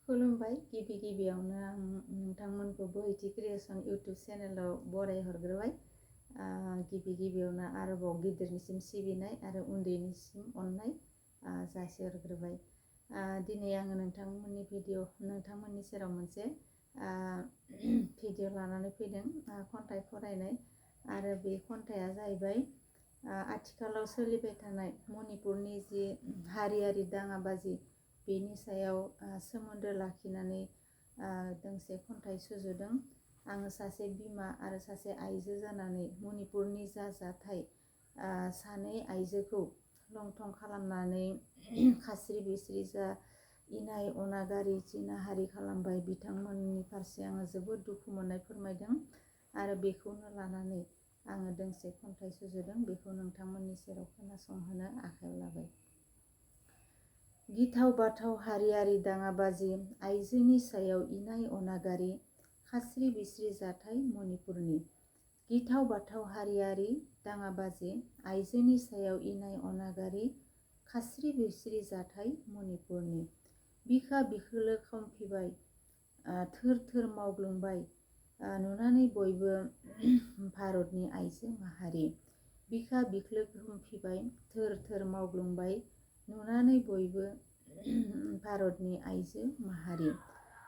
खुलुमबाय। गिबियावनो आं नोंथांमोनखौ बोहैथि क्रिएसन इउटुब चेनेलाव बराय हरग्रोबाय। गिबियावनो आरोबाव गिदिरनिसिम सिबिनाय आरो उन्दैनिसिम अननाय जासिहरग्रोबाय। दिनै आङो नोंथांमोननि सेराव मोनसे भिडिअ लानानै फैदों, खन्थाइ फरायनाय। आरो बे खन्थाइया जाहैबाय आथिखालाव सोलिबाय थानाय मणिपुरनि जि हारियारि दाङाबाजि, बेनि सायाव सोमोन्दो लाखिनानै दोंसे खन्थाइ सुजुदों। आङो सासे बिमा आरो सासे आइजो जानानै मणिपुरनि जा जाथाय, सानै आइजोखौ लंथं खालामनानै खास्रि बिस्रि जा इनाय अनागारि जिनाहारि खालामबाय, बिथांमोननि फारसे आङो जोबोद दुखु मोननाय फोरमायदों। आरो बेखौनो लानानै आङो दोंसे खन्थाइ सुजुदों। बेखौ नोंथांमोननि सेराव खोनासंहोनो आखायाव लाबाय। गिथाव बाथाव हारियारि दाङाबाजि, आइजोनि सायाव इनाय अनागारि, खास्रि बिस्रि जाथाय मणिपुरनि। गिथाव बाथाव हारियारि दाङाबाजि, आइजोनि सायाव इनाय अनागारि, खास्रि बिस्रि जाथाय मणिपुरनि। बिखा बिखोलो खामफिबाय, थोर थोर मावग्लुंबाय, नुनानै बयबो भारतनि आइजो माहारि। बिखा बिखोलो खामफिबाय, थोर थोर मावग्लुंबाय, नुनानै बयबो भारतनि आइजो माहारि।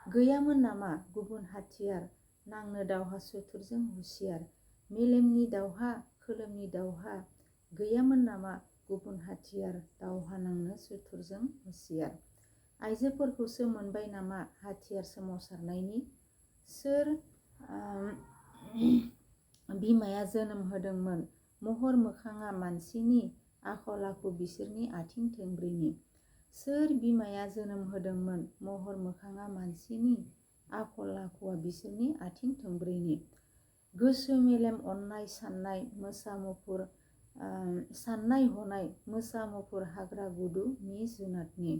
गैयामोन नामा गुबुन हाथियार, नांनो दावहा सुथुरजों हुसियार। मेलेमनि दावहा, खोलोमनि दावहा, गैयामोन नामा गुबुन हाथियार, दावहा नांनो सुथुरजों हुसियार। आइजोफोरखौसो मोनबाय नामा हाथियार सोमावसारनायनि। सोर बिमाया जोनोम होदोंमोन, महर मोखाङा मानसिनि, आखल आखु बिसोरनि आथिं थोंब्रैनि। सोर बिमाया जोनोम होदोंमोन, महर मोखाङा मानसिनि, आखल आखुआ बिसोरनि आथिं थोंब्रैनि। गोसो मेलेम अननाय साननाय मोसा मुफुर, साननाय हनाय मोसा मुफुर हाग्रा गुदु मि जुनादनि।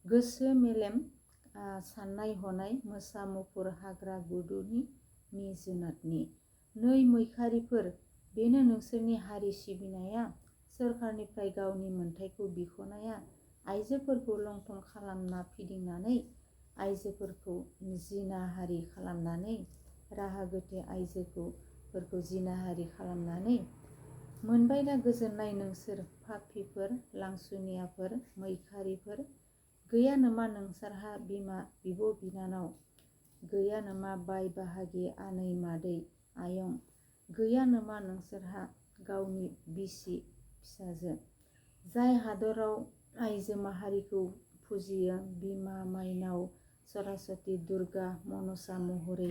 गोसो मेलेम साननाय हनाय मोसा मुफुर हाग्रा गुदुनि मि जुनादनि। नै मैखारिफोर, बेनो नोंसोरनि हारि सिबिनाया, सोरखारनिफ्राय गावनि मोनथायखौ बिख'नाया। आइजोफोरखौ लंथं खालामना फिदिंनानै, आइजोफोरखौ जिनाहारि खालामनानै, राहा गोथे आइजोफोरखौ जिनाहारि खालामनानै। मोनबायना गोजोननाय नोंसोर पापीफोर, लांसुनियाफोर, मैखारिफोर। गैया नामा नोंसोरहा बिमा बिब' बिनानाव, गैया नामा बाय बाहागि आनै मादै आयं। गैया नामा नोंसोरहा गावनि बिसि फिसाजो। जाय हादराव आइजो माहारिखौ फुजियो बिमा माइनाव सरास्वती दुर्गा मनसा महरै,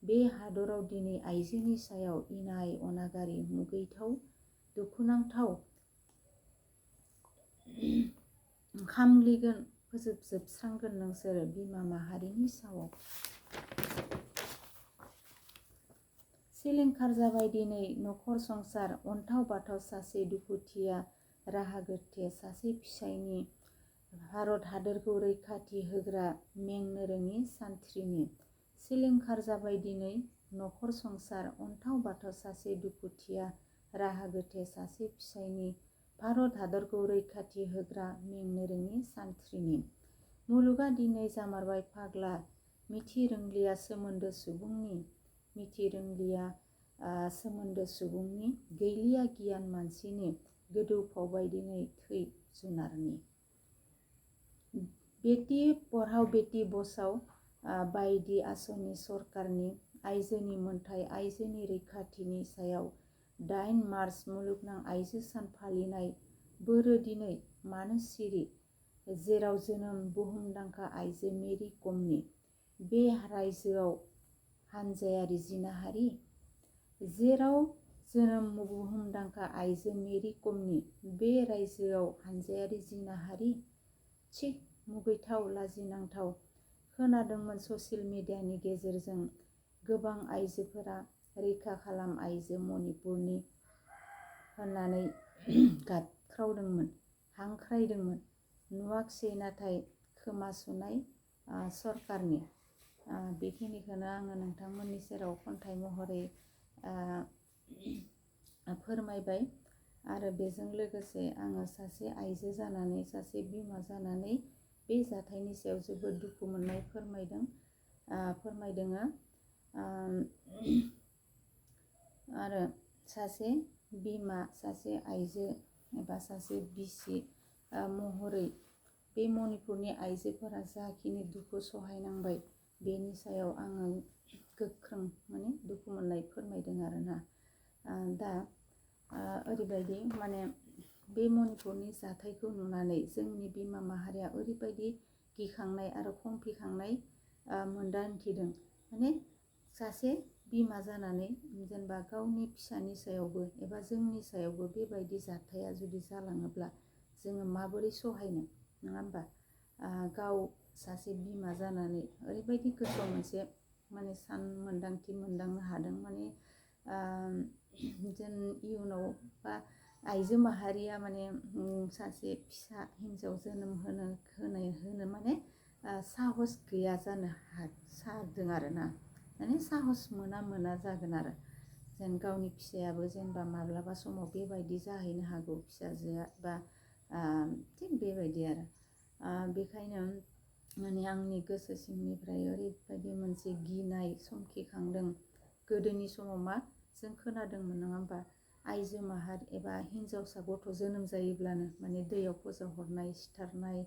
बे हादराव दिनै आइजोनि सायाव इनाय अनागारि मुगैथाव दुखुनांथाव खामग्लिगोन, फोजोबस्रांगोन नोंसोर बिमा माहारिनि सावाव। सिलिंखार जाबाय दिनै नखर संसार, अन्थाव बाथाव सासे दुखुथिया राहा गोथे सासे फिसायनि। भारत हादरखौ रैखाथि होग्रा मेंनो रोङि सानथ्रिनि। सिलिंखार जाबाय दिनै नखर संसार, अन्थाव बाथाव सासे दुखुथिया राहा गोथे सासे फिसायनि। भारत हादरखौ रैखाथि होग्रा मेंनो रोङि सानथ्रिनि। मुलुगा दिनै जामारबाय फाग्ला, मिथि रोंलिया सोमोन्दो सुबुंनि। मिथि रोंलिया सोमोन्दो सुबुंनि, गैलिया गियान मानसिनि। गोदौफावबाय दिनै थै जुनारनि। बेटि पढ़ाव बेटि बचाव बायदि आसनि सरकारनि। आइजोनि मोनथाय आइजोनि रैखाथिनि सायाव 8 मार्च मुलुगनां आइजो सान फालिनाय। बोरो दिनै मानो सिरि, जेराव जोनोम बुहुमदांखा आइजो मेरि कमनि। बे रायजोआव हानजायारि जिनाहारि। जेराव जोनोम बुहुमदांखा आइजो मेरि कमनि, बे रायजोआव हानजायारि जिनाहारि। थिक मुगैथाव लाजिनांथाव। खोनादोंमोन ससियेल मिडियानि गेजेरजों गोबां आइजोफोरा रैखा खालाम आइजो मणिपुरनि होननानै गाबख्रावदोंमोन, हांख्रायदोंमोन। नुवाखिसै नाथाय खोमा सुनाय सरकारनि। बेखिनिखौनो आङो नोंथांमोननि सेराव खन्थाइ महरै फोरमायबाय। आरो बेजों लोगोसे आङो सासे आइजो जानानै, सासे बिमा जानानै बे जाथायनि सायाव जोबोद दुखु मोननाय फोरमायदों आरो सासे बिमा, सासे आइजो एबा सासे बिसि महरै बे मणिपुरनि आइजोफोरा जाखिनि दुखु सहायनांबाय बेनि सायाव आङो गोख्रों दुखु मोननाय फोरमायदों आरोना। दा ओरैबायदि बे मणिपुरनि जाथायखौ नुनानै जोंनि बिमा माहारिया ओरैबायदि गिखांनाय आरो खंफिखांनाय मोनदांथिदों। सासे बिमा जानानै जेनेबा गावनि फिसानि सायावबो एबा जोंनि सायावबो बेबायदि जाथाया जुदि जालाङोब्ला जोङो माबोरै सहायनो, नङा होमबा? गाव सासे बिमा जानानै ओरैबायदि गोसोआव मोनसे मोनदांथि मोनदांनो हादों जेन इयुनाव बा आइजो माहारिया सासे फिसा हिन्जाव जोनोम होनो साहस गैया जानो सानदों आरोना। साहस मोना जागोन आरो जेन गावनि फिसायाबो जेनेबा माब्लाबा समाव बेबायदि जाहैनो हागौ फिसाजोआ बा थिग बेबायदि आरो बेखायनो आंनि गोसो सिंनिफ्राय ओरैबायदि मोनसे गिनाय समखिखांदों। गोदोनि समाव जों खोनादोंमोन, नङा होमबा? आइजो माहारि एबा हिन्जावसा गथ' जोनोम जायोब्लानो दैयाव फोजावहरनाय, सिथारनाय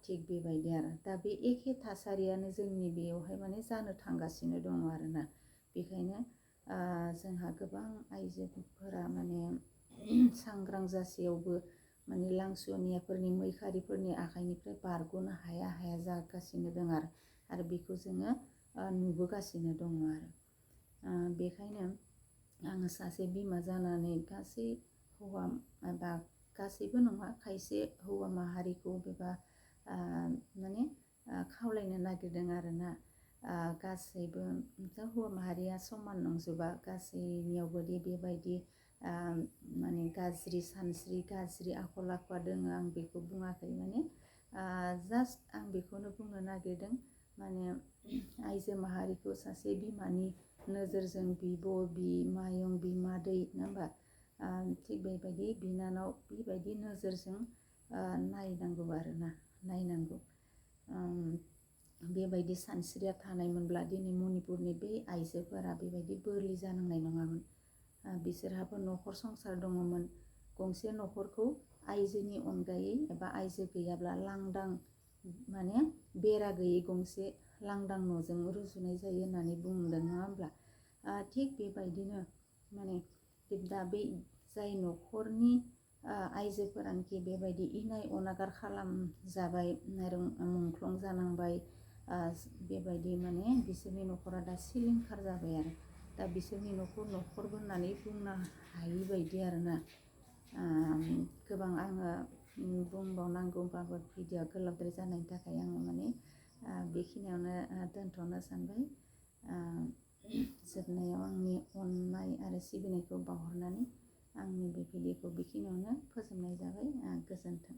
थिग बेबायदि आरो दा बे एखे थासारियानो जोंनि बेयावहाय जानो थांगासिनो दङ आरोना। बेखायनो जोंहा गोबां आइजोफोरा सांग्रां जासेयावबो लांसुनियाफोरनि मैखारिफोरनि आखाइनिफ्राय बारग'नो हाया जागासिनो दं आरो बेखौ जोङो नुबोगासिनो दङ आरो बेखायनो आङो सासे बिमा जानानै गासै हौवा एबा गासैबो नङा, खायसे हौवा माहारिखौ एबा खावलायनो नागिरदों आरोना। गासैबो हौवा माहारिया समान नंजोबा, गासैनियावबोदि बेबायदि गाज्रि सानस्रि, गाज्रि आखल आखुआ दोङो आं बेखौ बुङाखै। जास्ट आं बेखौनो बुंनो नागिरदों आइजो माहारिखौ सासे बिमानि नोजोरजों बिब', बिमायं, बिमादै, नङा होमबा? थिग बेबायदि बिनानाव बेबायदि नोजोरजों नायनांगौ आरोना, नायनांगौ। बेबायदि सानस्रिया थानायमोनब्ला दिनै मणिपुरनि बे आइजोफोरा बेबायदि बोरलि जानांनाय नङामोन। बिसोरहाबो न'खर संसार दङमोन। गंसे न'खरखौ आइजोनि अनगायै एबा आइजो गैयाब्ला लांदां बेरा गैयै गंसे लांदां न'जों रुजुनाय जायो होननानै बुंदों, नङा होमब्ला? थिग बेबायदिनो दा बै जाय न'खरनि आइजोफोरानोखि बेबायदि इनाय अनागार खालामजाबाय, मुंख्लं जानांबाय, बेबायदि बिसोरनि न'खरा दा सिलिंखार जाबाय आरो दा बिसोरनि न'खरबो होननानै बुंनो हायि बायदि आरोना। गोबां आङो बुंबावनांगौबाबो भिडिअ गोलावद्राय जानायनि थाखाय आङो बेखिनियावनो दोनथ'नो सानबाय। जोबनायाव आंनि अननाय आरो सिबिनायखौ बावहरनानै आंनि बे भिडिअखौ बेखिनियावनो फोजोबनाय जाबाय। गोजोन्थों।